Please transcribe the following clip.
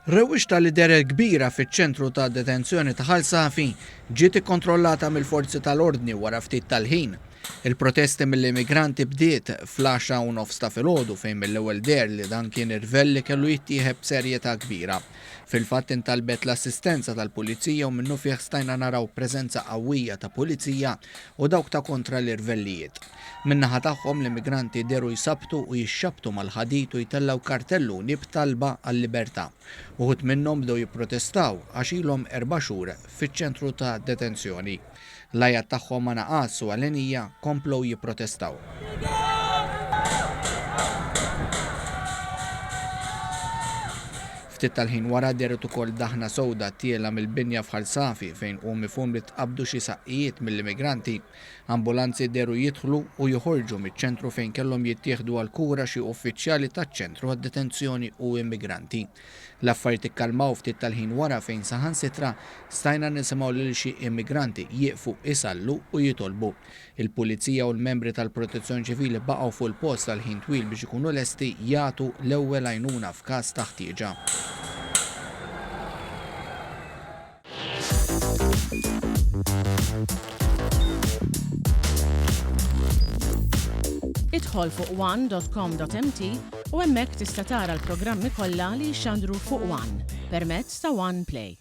Rewwixta li dehret kbira fiċ-ċentru ta' detenzjoni ta' Ħal Safi ġiet ikkontrollata mill-forzi tal-ordni wara ftit tal-ħin. Il-protesti mill-immigranti bdiet fl-għaxra u nofs ta' filgħodu fejn mill-ewwel deher li dan kien irvell li kellu jittieħed b'serjetà kbira. Fil-fatt intalbet l-assistenza tal-pulizija u minnufih stajna naraw preżenza qawwija ta' pulizija u dawk ta' kontra l-irvellijiet. Min-naħa tagħhom l-immigranti dehru jsabbtu u jixxabbtu mal-ħadid u jtellgħu kartelluni b'talba għal-libertà. Uħud minnhom bdew jipprotestaw għax ilhom erba' xhur fiċ-ċentru ta' detenzjoni. L-għajat tagħhom ma naqas u għalenija komplew jipprotestaw. Ftit tal-ħin wara dehret ukoll daħna sewda tiela' mill-binja f'Ħal Safi fejn hu mifhum li tqabbdu xi saqqijiet mill-immigranti. Ambulanzi dehru jidħlu u joħorġu miċ-ċentru fejn kellhom jittieħdu għall-kura xi uffiċjali taċ-ċentru għad-detenzjoni u immigranti. L-affarijiet ikkalmaw ftit tal-ħin wara fejn saħansitra stajna nisimgħu lil xi immigranti jieqfu isallu u jitolbu. Il-Pulizija u l-membri tal-Protezzjoni Ċivili baqgħu fuq il-post għal ħin twil biex ikunu lesti jagħtu l-ewwel għajnuna f'każ ta' ħtieġa. Idħol fuq one.com.mt u hemmhekk tista' tara l-programmi kollha li jixxandru fuq One permezz ta' One Play.